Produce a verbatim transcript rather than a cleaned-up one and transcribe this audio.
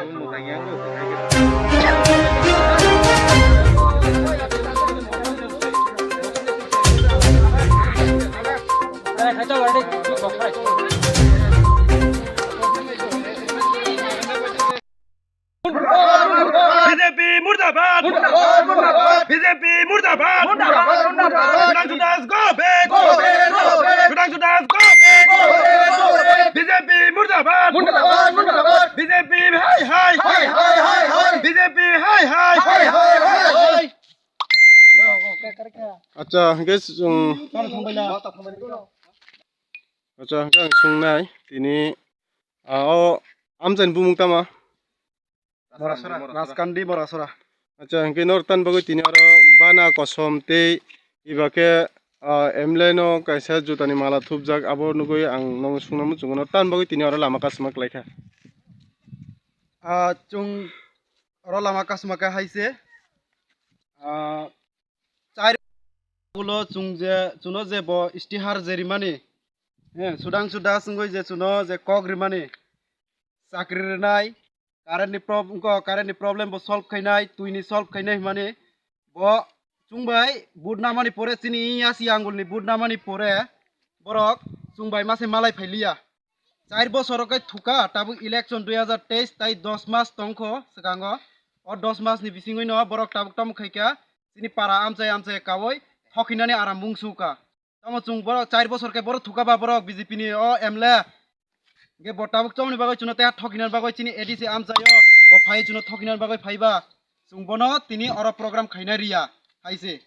B J P murdabad! B J P murdabad! Sudhanshu Das go back! Sudhanshu Das go back! B J P murdabad! B J P hai hai! B J P hai hai! Acha, guys, um, acha, hwnkhe ang swngnai tini, ah, o amchaini bumung tama? Borasora, Raskandi Borasora. Acha, hwnkhe nor tan bagwi tini oro bana kosom tei iba khe, ah, M L A no kaisa jutani mala thupjak, abo nugwi ang nono swngna muchungo, nor tan bagwi tini oro lama kasma klaikha. Ah, chwng oro lama kasma khe hai se, ah, char ulo chwng je, chwngno je bo istihar je rimani, eh, Sudhanshu Das wngwi je chwngno je kok rimani, chakri rwnai, current ni prob-, wngkha, current ni problem bo solve khainai, twi ni solve khainai hwnmani bo chwng bai vote namani pore, chini yasi angul ni vote namani pore borok chwng bai mase malai phailiya. Char bosor khe thuka, tabuk election dui hajar teis tai dos mas tongkho swkango. O dos mas ni bisingwi no borok tabuk tamo khaikha, chini para amchai amchai kaui thokinani aram bung suka. Tamo chwng borok char bosor khe borok thuka ba borok B J P ni o M L A. Hwnkhe bo tabuk chongni bagwi chwngno tei thokinani bagwi chini A D C amchaio bo phai chwngno thokinani bagwi phaiba. Chwng bono tini oro program khaina riya hai se.